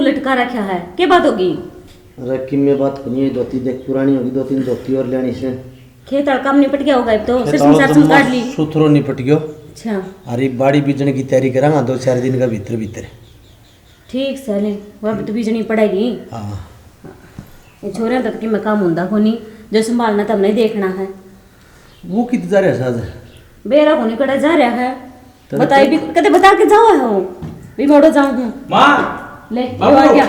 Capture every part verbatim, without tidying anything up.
लटका रखा है, के बात होगी? अरे किम्मे बात कोनी है, धोती देख पुरानी होगी, दो तीन धोती और लेनी से। खेत और काम निपट गया होगा अब तो, खेत सिस्टम और सासम जम्मा काट ली। सुथरो निपट गयो। अच्छा। अरे बाड़ी बीजने की तैयारी करांगा दो चार दिन का भीतर भीतर। ठीक से ले, वो भी तो बीजनी पड़ेगी। हाँ। ये छोरे तक की मैं काम होंदा कोनी, जो संभालना तब नहीं देखना है। वो कित जा रहा है साज? बेरा कोनी कड़ा जा रहा है। तो बताई भी कदे बता के जाओ है वो। भी मोड़ो जाऊं हूं। माँ। ले, ये बाबू। आ गया।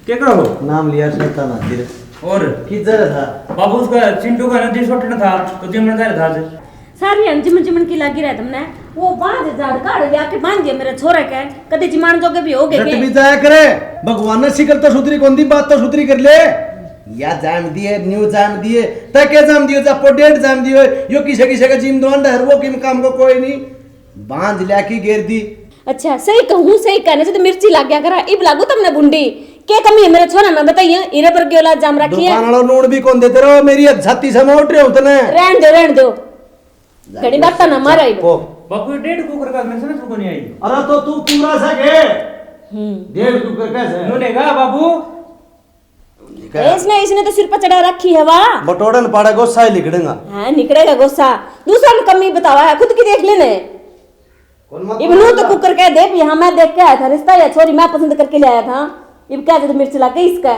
के करो? नाम लिया सुनता ना तेरे। और? किधर था? बाबू उसका चिंटू का ना दिल सोटना था, तो जिमन कर था आज। सारी हम जिमन जिमन की लागी रहा तुमने। वो बांध झाड़ काढ़ लिया के बांध दिया मेरे छोरे के। कदे जिमान जोगे भी हो गए रट के? भी जाया करे। भगवान ने शिकल तो सुथरी कौन दी, बात तो सुथरी कर ले। या जाम दिए, न्यू जाम दिए, तै के जाम दियो, जा पोडेंट जाम दियो। यो किसे किसे का जीम दो अंडा है, वो किम काम को कोई नहीं। बांझ लिया की गेर दी। अच्छा, सही कहूँ, सही कहने से तो मिर्ची लाग गया करा। इब लागू तमने भुंडी। के कमी है मेरे छोरा में, बताइए। हीरे पर की औलाद जाम रखी है। दुकान वाला नून भी कौन देते रहो, मेरी छाती से मैं उठ रहे हो तने। रहन दो, रहन दो। घणी बात ना मारा इब। ओ। बापू, ये डेढ़ कुकर का मैं समझ को नहीं आई। अरे तो तू पूरा सा के। हम्म। डेढ़ कुकर कैसे? नूने कहा बाबू, ए, इसने, इसने तो सिर पर चढ़ा रखी है वा। बटोड़न पाड़े गोसा ही निकलेगा। हाँ, निकलेगा गोसा। दूसरा ने कमी बतावा है, खुद की देख लेने। कौन मत इब नू तो कुकर कह दे भी हाँ, मैं देख के आया था रिश्ता, या छोरी मैं पसंद करके ले आया था। इब क्या जब मिर्च लग गई इसका?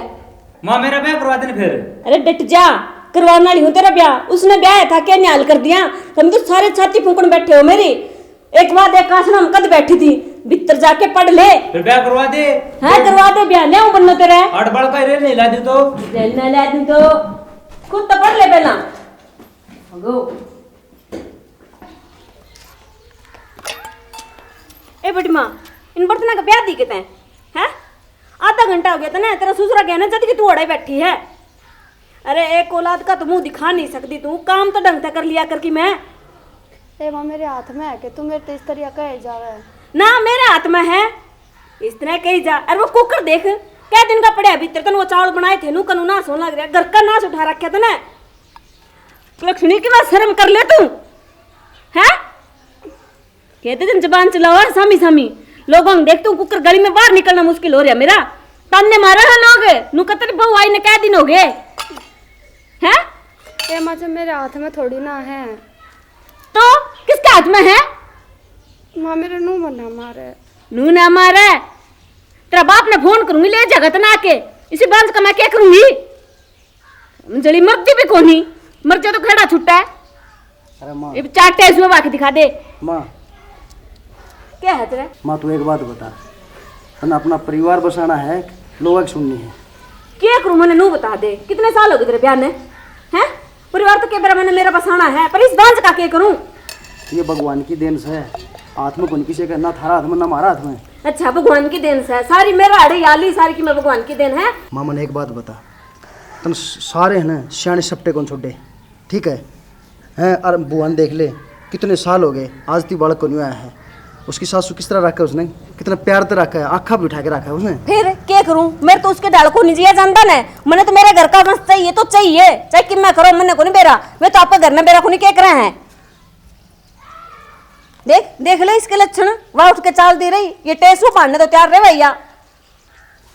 माँ, मेरा ब्याह करवा देना फिर। अरे डट जा, करवाने वाली हूँ तेरा ब्याह। उसने ब्याह था क्या, निहाल कर दिया। तुम तो सारे छाती फूंकण बैठे हो मेरी। एक बात, एक आश्रम कद बैठी थी, भीतर जाके पढ़ ले। फिर ब्याह करवा दे। हाँ, करवा दे ब्याह, ले आऊं बनना तेरा। आठ बालका रेल नहीं ला दी तो। रेल ना ला दी तो खुद तो पढ़ ले पहला। अगो। ए बड़ी माँ, इन बर्तना का ब्याह दी के तैं, हैं? आधा घंटा हो गया तने, तेरा ससुरा गया ना, जद की तू अड़े बैठी है। अरे, एक औलाद का तो मुंह दिखा नहीं सकती तू, काम तो ढंग से कर लिया कर की मैं। ए माँ, मेरे हाथ में है कि तू मेरे ते इस तरिया कहे जावे? ना, मेरे हाथ में है, इस तरह कही जा। अरे वो कुकर देख, कै दिन का पड़या भीतर, तन वो चावल बनाए थे, नू कनू नाश होने लग रहा, घर का नाश उठा रखा तने। लक्ष्मी की बात शर्म कर ले तू, हैं? कहते जन जबान चलाओ और सामी सामी। लोगों ने देख तू कुकर गली में बाहर निकलना मुश्किल हो रहा मेरा। ताने मारा है लोग, नू कतरी बहू आई ने कै दिन हो गए। हैं? ए माँ जी, मेरे हाथ में थोड़ी ना है। तो किसके हाथ में है? माँ, मेरे नू मना मारे। नू ना मारे। तेरा बाप ने फोन करूंगी, ले जगत ना आके। इसी बांझ का मैं क्या करूंगी? जली मरती भी कोनी, मर जा तो खड़ा छुट्टा है। अरे माँ। इब चाटे इसमें बाकी दिखा दे। माँ। क्या है तेरा? माँ, तू एक बात बता, तन्ने अपना परिवार बसाना है, लोगों की सुननी है? क्या करूँ, मैंने नू बता दे, कितने साल हो गए तेरे ब्याह ने? हैं? परिवार तो के बेरा मैंने मेरा बसाना है, पर इस बांझ का क्या करूँ? ये भगवान की देन से, हाथ में कौन किसी का, ना थारा हाथ में, ना हमारा हाथ में। अच्छा, भगवान की देन से, सारी मेरा आड़े याली सारी की मैं भगवान की देन है। माँ, मैंने एक बात बता, तन स-, सारे हैं ना सियाने सपटे कौन छोड़े, ठीक है? हैं, और भगवान देख ले, कितने साल हो गए, आज तक बालक को नहीं आया है। उसकी सासू किस तरह रखा है उसने, कितना प्यार तो रखा है, आँखा भी उठा के रखा है उसने। फिर क्या करूं, मेरे तो उसके ढाल को नहीं जिया जानता ना। मैंने तो मेरे घर का बस चाहिए तो चाहिए, चाहे कितना करो, मैंने को नहीं बेरा। मैं तो आपका घर में बेरा को नहीं क्या करा है। देख, देख ले इसके लक्षण, वह उठ के चाल दी रही, ये टेसू पाड़ने तो तैयार रहे भैया।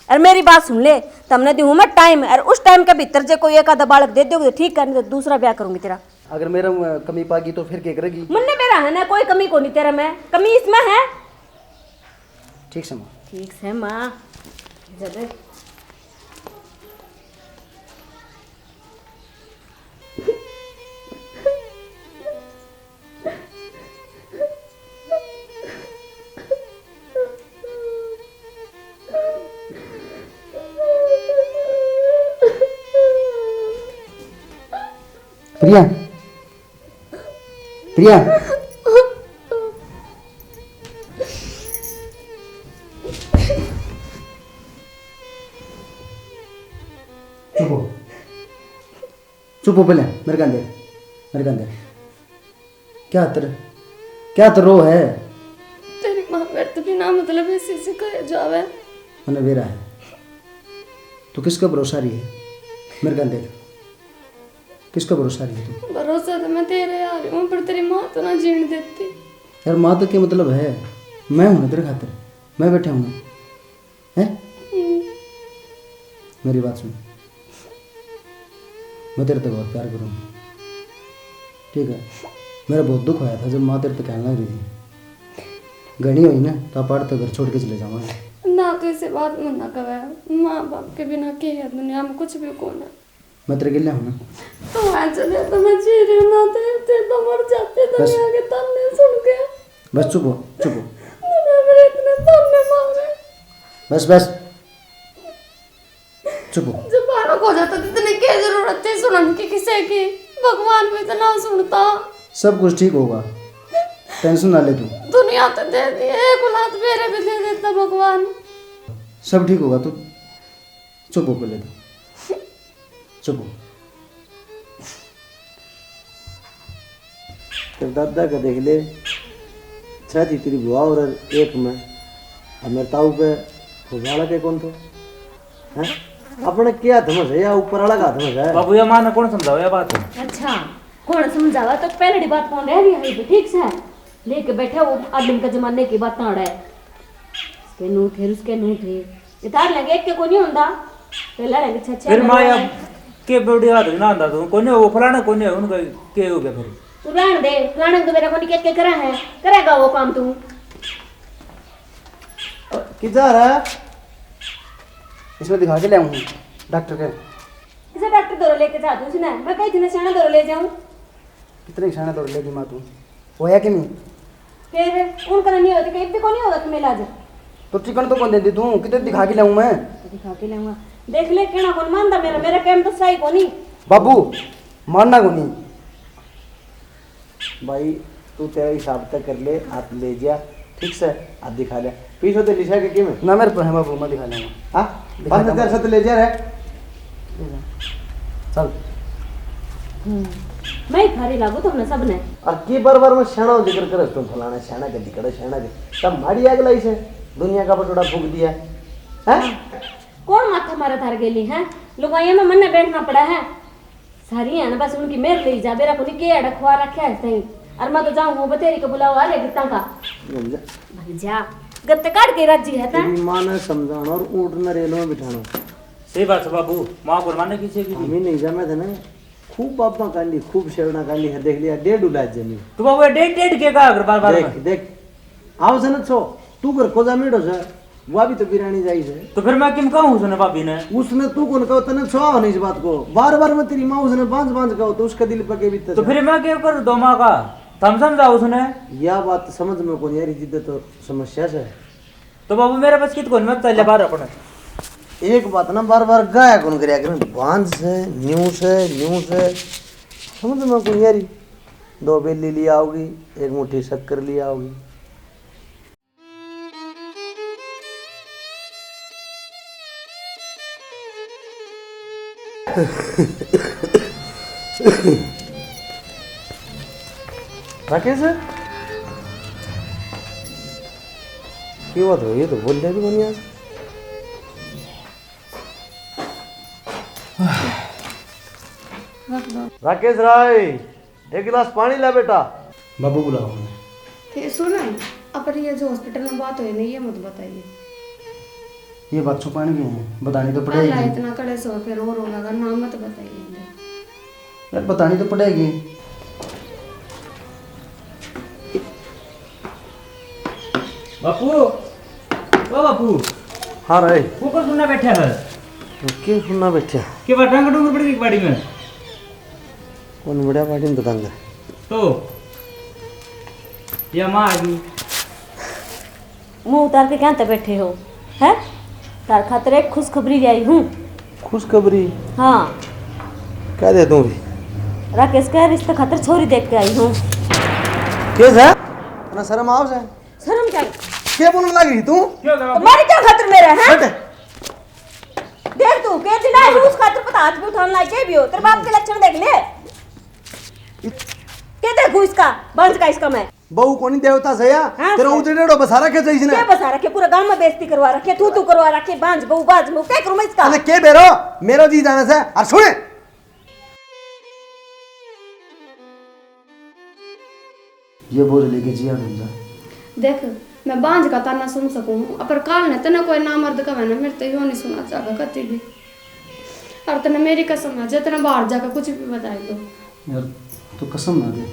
और मेरी बात सुन ले, तमने दूं मैं टाइम, और उस टाइम के भीतर जे कोई एक आधा बालक दे दोगे तो ठीक है, नहीं तो दूसरा ब्याह करूंगी तेरा। अगर मेरा, अ, कमी पागी तो फिर क्या करेगी? मन्ने मेरा है ना, कोई कमी को नहीं तेरा में, कमी इसमें है। ठीक से माँ। ठीक से माँ। जब प्रिया, प्रिया। चुप हो, चुप हो पहले, मेरे कान दे, मेरे कान दे। क्या तेरे, क्या तो रो है? तेरी माँ मेरे तो बिना मतलब इसी से कहे जावे। मने बेरा है। तू किसका भरोसा रही है? मेरे कान देख। किसका भरोसा रही है तू? भरोसा तो मैं तेरे आ रही हूँ, पर तेरी माँ तो ना जीण देती। यार, माँ तो क्या मतलब है? मैं हूँ ना तेरे खातिर, मैं बैठा हूँ ना। हैं? मेरी बात सुन, मैं तेरे से बहुत प्यार करूँ, ठीक है? मेरा बहुत दुख होया था जब माँ तेरे से कहने लग रही थी, घणी हुई ना तो आप आड़े तै घर छोड़ के चले जावांगे। ना, तो इसे बात में ना कहे। माँ बाप के बिना के है दुनिया में, कुछ भी कौन है। मैं तेरे गेल्या हूँ ना। तू आ चले तो मैं जी रही हूँ ना, तेरे ते तो मर जाते बस। दुनिया के ताने सुन के। बस चुप हो, चुप हो। दुनिया में इतने ताने मारे। बस, बस। चुप हो। जब बालक हो जाता तो इतने क्या जरूरत थी सुनन की किसी की? भगवान भी तो ना सुनता। सब कुछ ठीक होगा, टेंशन ना ले तू। दुनिया तो दे दी, एक औलाद मेरे भी दे देता भगवान। सब ठीक होगा, तू चुप हो पहले तो, चुप हो। तेरे दादा का देख ले, छह थी तेरी बुआ और एक मैं, और मेरे ताऊ के वो बालक है कौन तो? हैं? अपने के हाथ में से या ऊपर वाला का हाथ में से? बाबू, या माँ ने कौन समझावे या बात? अच्छा, कौन समझावा? तो पहले बात कौन रह रही है, ठीक से लेके बैठा वो आदमी का जमाने की बात आड़े। इसके नू थे, उसके नू थे। ये तार लगे एक के को नहीं होंदा। पहला लगे छह छह फिर माँ या के बड़ी बात ना आंदा तू, कोने वो फलाना कोने उनका के हो गया फिर? तू रहन दे, फलाने को मेरा कोनी के के करा है, करेगा वो काम तू। किधर है? इसमें दिखा के ले आऊँ डॉक्टर के। किसे डॉक्टर दौरे लेके जा तू इसने? मैं कही थी ना, सियाणा दौरे ले जाऊँ। कितने सियाणा दौरे लेगी माँ तू? होया कि नहीं? फिर उनका नहीं होता कि इब्बी को नहीं होता तुम्हें इलाज? तो चिकन तो कौन देती तू? कितने दिखा के लाऊं मैं? तो दिखा के लाऊंगा। देख ले, कहना कौन मानता मेरा, मेरा काम तो सही कोनी। बाबू, मानना कोनी। भाई, तू तेरा हिसाब तक कर ले, आप ले जा, ठीक से, आप दिखा ले। पीछे तो लिशा के किम? ना, मेरे पे है बाबू, मैं दिखा लूंगा। हाँ? दिखा पाँच हजार दूंगा। से तो ले जा रे। ले जा। चल। हम्म। मैं ही थारी लागू तुमने सबने। और की बार बार में शाणा जिक्र करे तुम, फलाना शाणा के, दिकड़े शाणा के। तब माड़ी आग लाई से, दुनिया का बटोड़ा फूक दिया। हैं? कौन माथा मारे थार गेली है? लुगाइया में मन्ने बैठना पड़ा है। सारी है ना बस उनकी मेर ले जा, बेरा कोनी के अड़ा खुआ रखा है तई। और मैं तो जाऊं हूं बतेरी के बुलावा आ रे गित्ता का। भग जा। भग जा। गत्ते काट के राजी है तै। तेरी माँ ने समझाना और ऊँट ने रेल में बिठाना। सही बात है बाबू, माँ को माने किसी की हम भी नहीं जामे थे ना। खूब बाबा काली, खूब शेवना काली है, देख लिया, डेढ़ उलाद जमी। तो बाबू, ये डेढ़, डेढ़ के का अगर बार, बार देख, में? देख, आओ से ना छो, तू घर को जा मेड़ो से, वो भी तो बिरानी जाई से। तो फिर मैं किम कहूँ उसने, भाभी ने? उसने तू कौन कहो, तने छो नहीं इस बात को। बार, बार मैं तेरी माँ उसने बांझ, बांझ कहो, तो उसका दिल पके बीते तो से। फिर मैं क्या करूँ दो माँ का? थम समझाओ उसने। या बात समझ में कौन यारी जिद्दत और समस्या से। तो बाबू, मेरे बस की तो कोनी, मैं तो चल बाहर अपने। एक बात ना बार बार गाया कौन करया कर, बांझ से, न्यू से, न्यू से, समझ में कोनी यारी। दो बेली ले आओगी, एक मुट्ठी शक्कर ले आओगी। राकेश, क्या बात हो, ये तो बोल रहे भी कोनी आज। राकेश राय, एक गिलास पानी ला बेटा। बाबू बुलाओ उन्हें। फिर सुन, अपन ये जो हॉस्पिटल में बात हुई ना, ये मत बताइए। ये बात छुपानी भी है, बतानी तो पड़ेगी। अल्लाह इतना कड़े से हो, फिर और होगा, ना मत बताइए। यार, बतानी तो पड़ेगी। बापू, ओ बापू। हाँ रे। कुकर सुनना बैठा है। के सुनना बैठा? के बात डंग डूंगर पड़ गई बाड़ी में? कौन बड़ा बाड़ी में बताऊंगा? तो या माँ आ गई। मुंह उतार के क्या तै बैठे हो, हैं? तार खातर एक खुशखबरी ले आई हूँ। खुशखबरी? हाँ। क्या दे दूँ भी? राकेश के रिश्ते खातर छोरी देख के आई हूँ। के है? ना शर्म आओ से। शर्म क्या? के बोलने लग रही तू? तो मारे क्या खातर मेरा, हैं? हट। देख तू, के दिन आई हूँ, उस खातर पता हाथ भी उठाने लायक के भी हो। तेरे बाप के लक्षण देख ले। के देखूँ इसका, बांझ का इसका मैं। बहू कोनी देवता से या? हाँ, तेरा सर। उजड़ेड़ो बसा रखे थे इसने। के बसा रखे? पूरा गांव में बेइज्जती करवा रखे, तू तू करवा रखे, बांझ बहू, बांझ बहू, क्या करूं मैं इसका? अरे के बेरो, मेरो जी जाने से, और सुने। ये बोझ लेके जिया ढूंढ जा। देख, मैं बांझ का ताना सुन सकूं, पर काल ने तने कोई नामर्द कहे ना, मेरे तो यो नहीं सुना चाहे कती भी। और तने मेरी कसम है, जे तने बाहर जाकर कुछ भी बताए तो। यार, तू कसम ना दे।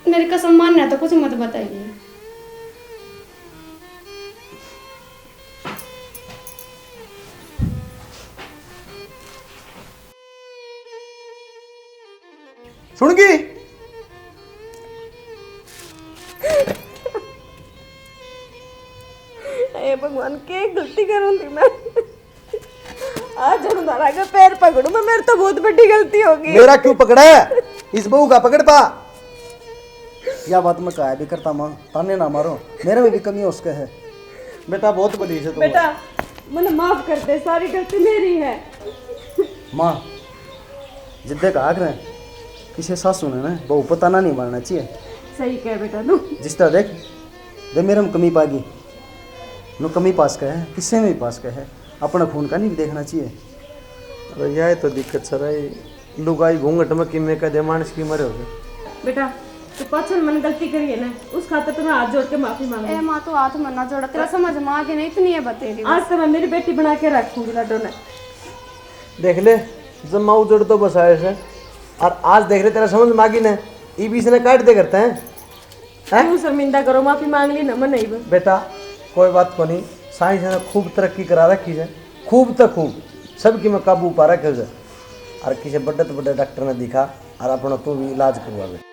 मेरी कसम मानना है तो कुछ मत बताइए। सुन गई? ए भगवान, के गलती करूं थी मैं? आज जरूर धारा के पैर पकड़ू मैं, मेरे तो बहुत बड़ी गलती होगी। मेरा क्यों पकड़ा है? इस बहू का पकड़ पा। या बात मैं कहा भी करता माँ, ताने ना मारो, मेरे में भी कमी हो सके है। बेटा, बहुत बड़ी से तो बेटा, मैंने माफ कर दे, सारी गलती मेरी है। माँ, जिद्दे कहा करें, किसी सासू ने ना बहू पता ना नहीं मारना चाहिए। सही कह बेटा तू। जिस तरह देख, दे मेरे में कमी पागी, नु कमी पास का है, किससे में भी पास का है, अपना खून का नहीं देखना चाहिए। अरे, यह तो दिक्कत सर है, लुगाई घूंघट में किमे का दे, मानस की मरे हो गए। बेटा, तू पाछल मन गलती करी है ना, उस खातर तुम्हें हाथ जोड़ के माफी मांग ए माँ, तू हाथ मत ना जोड़ा, तेरा समझ में आ गई ना, इतनी है बतेरी। आज तो मैं मेरी बेटी बना के रखूंगी लाडो ने। देख ले, जब माँ उजड़ तो बसाए से, और आज देख ले, तेरा समझ में आ गई ना, ई बीच ने काट दे करते हैं। हैं? क्यों शर्मिंदा करो, माफी मांग ली ना मैंने ही बस। बेटा, कोई बात को नहीं, साइंस ने खूब तरक्की करा रखी है, खूब तो खूब, सबकी में काबू पा रखे है। और किसी बड़े तो बड़े डॉक्टर ने दिखा और अपना तू भी इलाज करवा दे।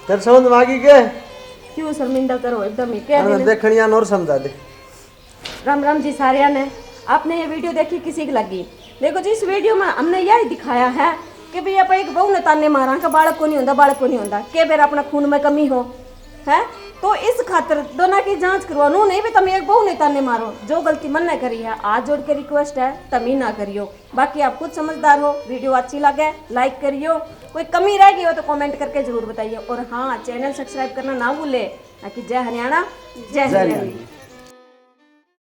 तेरे समझ में आ गई के? क्यों शर्मिंदा करो, एकदम ही कह अरे देना। देखनिया और समझा दे। राम राम जी सारिया ने। आपने ये वीडियो देखी किसी की लगी? देखो जी, इस वीडियो में हमने यही दिखाया है कि भाई आप एक बहू ने ताने मारा कि बालक को नहीं होता, बालक को नहीं होता, के बेर अपना खून में कमी हो है, तो इस खातर दोनों की जांच करवा। नू नहीं भी तुम एक बहू ने ताने मारो, जो गलती मन ने करी है। हाथ जोड़ के रिक्वेस्ट है, तुम ही ना करियो। बाकी आप खुद समझदार हो, वीडियो अच्छी लगे लाइक करियो, कोई कमी रह गई हो तो कमेंट करके जरूर बताइए। और हाँ, चैनल सब्सक्राइब करना ना भूले। बाकी जय हरियाणा, जय जय हरियाणा। हरियाणा।